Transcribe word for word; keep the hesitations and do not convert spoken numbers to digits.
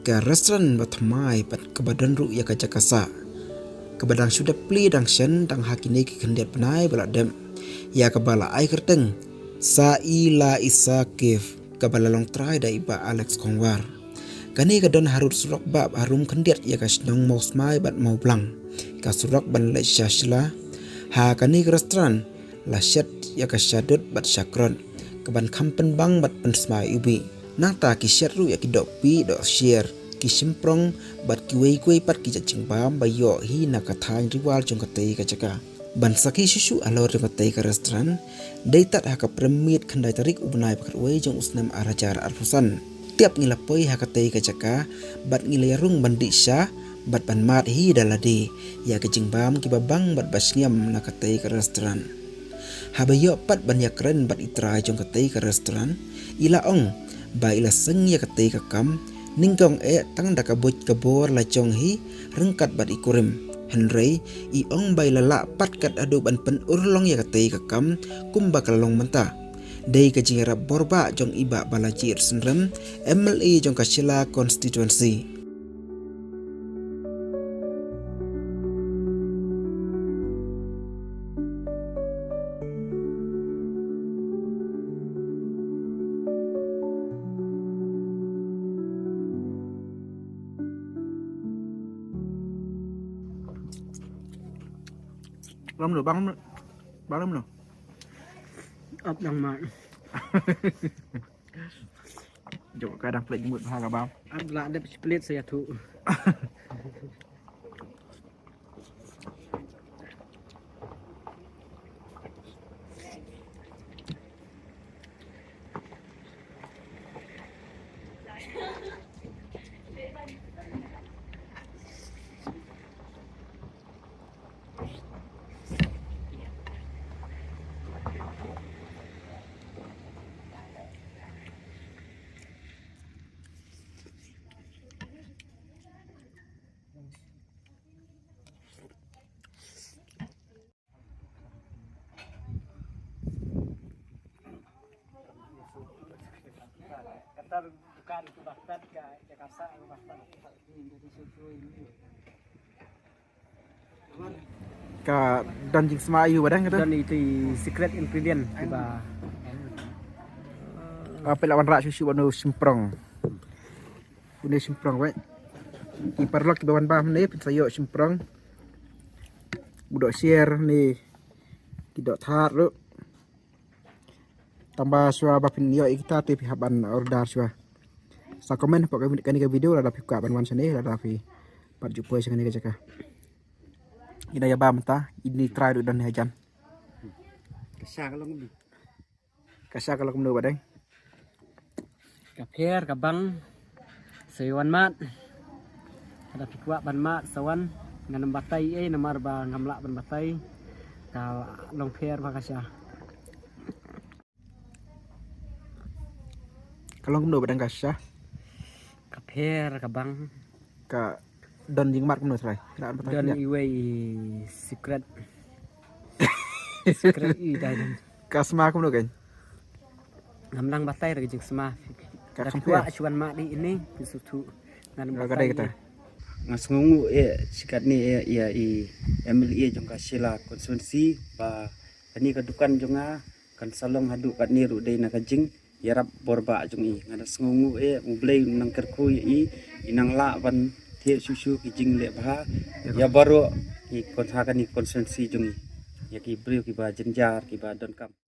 ka restaurant ba thymmai bad kaba don ruh ïa ka jaka sah, kaba dang shu dep plie dang shen tang ha kine ki khyndiat bnai ba la dep, ïa kaba la ai kyrteng Saila Isa Cafe, kaba la long trai da i Bah Alex Kongwar. Kane ka don harud surok ba harum khyndiat ïa ka shnong Mawsmai bad Mawblang, ka surok ban leit sha Shella. Ha kane ka restaurant la shet ïa ka shadut bad shakrot, kaban kham pynbang bad pynsmai iwbih. Nangta ki shet ruh ïa ki doh pih doh syiar, ki shymprong bad kiwei kiwei pat ki jait jingbam ba ïoh hi na ka thaiñ riwar jong katei ka jaka. Ban sakhi shuh shuh halor jong katei ka restaurant, dei tad ha ka prem miet khyndai tarik u bnai ba khatwei jong u snem ar hajar arphew san. Tiap ngi la poi ha katei ka jaka bad ngi la ïarung ban dih sha bad ban mad hi da lade ïa ki jingbam kiba bang bad ba shngiam na katei ka restaurant. Haba ïoh pat ban ïakren bad i trai jong katei ka restaurant, i la ong ba i la seng ïa katei ka kam nyngkong eh tang da ka buit ka bor la jong hi ryngkat bad i kurim. Hynrei i ong ba i la lah pat kat haduh ban pynurlong ïa katei ka kam kumba ka la long mynta. Dei ka jingïarap borbah jong i Bah Balajied Synrem, M L A jong ka Shella constituency. Bang lu, bang lu. Bang lu. Ap dang mat. Jok ka dang pelit jemut bha ka bam. Ap la dep split saya tu. Ka don jingsma aiu ba dang kata? Don itu secret ingredient kiba. Apa lak wanrah susu banu shymprong. Une shymprong wei. Ki paralok kiba wan bam ne pynsayo shymprong. U doh syiar ne ki doh thar ruh. Tang ba shuwa ba phin ïoh ïa kita te phi hap ban order shuwa. Sa comment hapoh kane ka video lada phi kwah ban wan shane, lada phi pat ju poi sha kane ka jaka. Ina ïa ba mynta ini trai ruh don hajan. Ka sha ka long ni. Ka sha ka long kumno ba dang? Ka pher ka bang. Sa wan mad. Lada phi kwah ban mad sa wan. Ngan ym batai ei namar ba ngam lah ban batai. Ka long pher ba ka sha. Ka long kumno ba dang ka sha? Ka pher ka bang. Ka don jingmad kumno trai? Don iwei secret. Secret i dai don. Ka sma kumno kan? Ngam nang batai ra ka jingsma. Ka compare. Kwah shuwa mad di ini ki suthu. Ngan batai. Nga sngewnguh eh shikat ni eh ïa i M L A jong ka Shella constituency ba kane ka dukan jong nga kan sa long haduh katne ruh dei na ka jingïarap borbah jong i. Nga da sngewnguh eh U Blei un nang kyrkhu ïa i, i nang lah ban thied shuh shuh ki jingleh bha ïa baroh ki kon ha kane constituency jong i. Ïa ki briew kiba jynjar kiba donkam.